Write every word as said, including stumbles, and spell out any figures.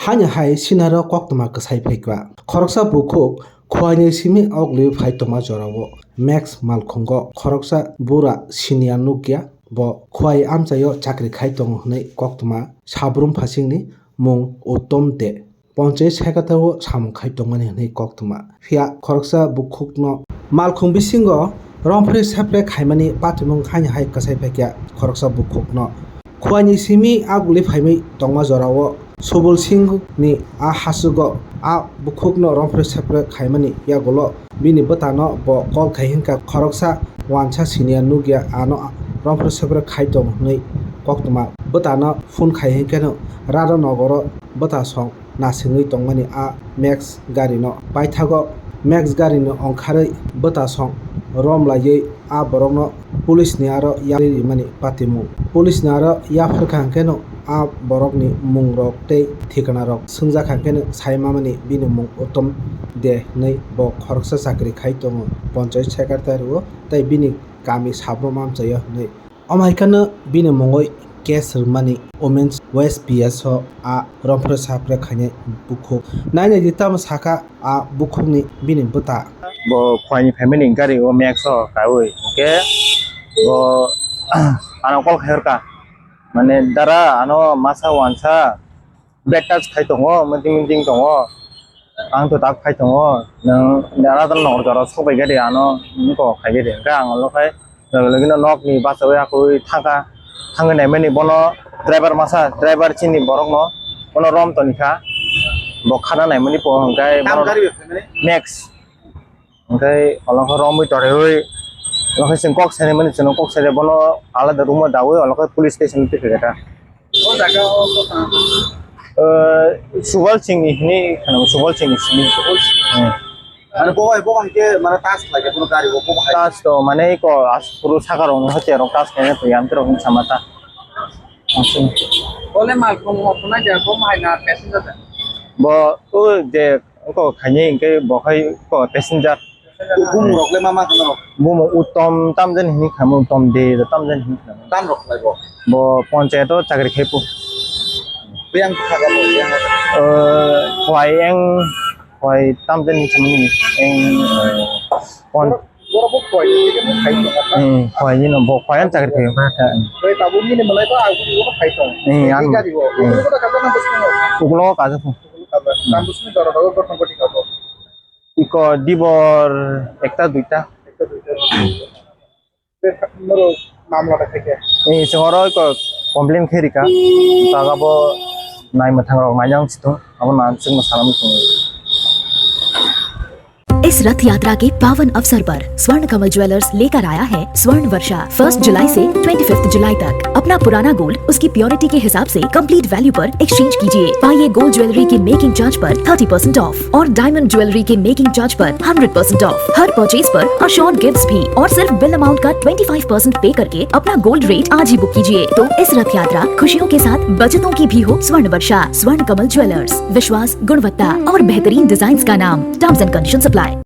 Haino hai sinaro koktwma kwsai phaikha. Khoroksa bukhuk khuaini simi ogliwi phai tongma jorao Max malkhungo khoroksa bura senior nukya. Bo khuai amchaio chakri khai tongo hwnwi koktwma sabrum phasingni mung Uttom de ponchayat sekatao samung khai tongmani hwnwi koktwma. Phiya khoroksa bukhukno malkhung bisingo romphre sepre khaimani patimung haino hai kwsai phaikha khoroksa bukhukno. Khuaini simi aguli phaimwi tongma jorao Subul Singh ni a hasugo a bukhukno romphre sepre khaimani yagulo bini bwtano bo call khai hinkha khoroksa wansa senior nukya ano romphre sepre khai tong hwnwi koktwma bwtano phone khai hinkheno Radha Nogoro bwta song nasingwi tongmani a Max garino paithago Max garini ongkharwi bwta song rom laiwi a borokno police ni aro yapri rimani patimung. Police ni aro yapharkha hwnkhe no a borokni mungrok tei thikanarok swngjak hwnkhe no sai mamani bini mung Uttom de hwnwi bo khoroksa chakri khai tongo ponchayat secretary o tei bini kami sabrum amchaio hwnwi. Omo hai kheno bini mungwi case rwmani Women's West P S o a romphre sapre khainai bukhuk. Nainai di tamo sakha a bukhukni bini bwta. Bo khuaini phaimani gari o Max o kaiwi hwnkhe bo ano call khai hwrkha. Mane dara ano masa wansa bad touch khai tongo, meeting meeting tongo. Ang to tak khai tongo. Nwng Radha Nogor jora sok bai gari ano niko khai gari. Hwnkhe ang olo khai logi logi no nok ni bachawi akui thangkha. Thangwi naimani bono driver masa, driver chini borok no bono rom toni kha. Bo khana naimani po hwnkhe Tam bono gari bai phaimani? Max. Hwnkhe olo khe romwi torwi olo khe chwng kok saimani chwng kok sai bono alada room o dawi olo khe police station o twi kha khe ta. O jaga o kok tang? Eh, Subal Singh ni hini khana Subal Singh ni simi. Subal Singh. Hmm. Mane bo bai bo bai ke mane touch khlai khe bono gari o bo bai. Touch to mane ko as puru saka rok no hake rok touch khlai na to yam to rok sama ta. Aswk. Bole mal kong mo khuna ja bo hai na passenger da. Bo o je ko khaini hwnkhe bo khai ko passenger. Bumung rok le ma ma khna rok? Bumung Uttom tamjani hini khamu, Uttom de tamjani hini khamu. Tam rok khlai bo? Bo ponchayat o chakri khai pu. Biyang kha ga bo, biyang kha. Eh, khwai eng, khwai tamjani hini khamu eng, eh, pon- Borok bo khwai ni khe khai to. Hmm, khwai ni no bo khwai ang chakri khai. Khai tabuk ni ni malai ba aguni bo khai to. Hmm, ang. Gari bo. Hmm. Ko ta kaja na bus ko. Uklo kaja pu. Uklo kaja. Tam bus ni dora dora ko thang ko ti ka bo. Iko dibor ekta duita. Ekta duita. Be, norok mamla da khaikhe? Eh, chwng oro iko complain khe rika. Jaga bo nai mwthang rok naijang situng. Abo na chwngno sanam tongo. इस रथ यात्रा के पावन अवसर पर स्वर्ण कमल ज्वेलर्स लेकर आया है स्वर्ण वर्षा। फर्स्ट जुलाई से ट्वेंटी फिफ्थ जुलाई तक अपना पुराना गोल्ड उसकी प्योरिटी के हिसाब से कंप्लीट वैल्यू पर एक्सचेंज कीजिए। पाइए गोल्ड ज्वेलरी की मेकिंग चार्ज पर थर्टी परसेंट ऑफ और डायमंड ज्वेलरी के मेकिंग चार्ज पर हंड्रेड परसेंट ऑफ। हर परचेज पर अश्योर्ड गिफ्ट्स भी और सिर्फ बिल अमाउंट का ट्वेंटी फ़ाइव परसेंट पे करके अपना गोल्ड रेट आज ही बुक कीजिए। तो इस रथ यात्रा खुशियों के साथ बचतों की भी हो। स्वर्ण वर्षा, स्वर्ण कमल ज्वेलर्स, विश्वास, गुणवत्ता और बेहतरीन डिजाइन्स का नाम। Terms and conditions apply.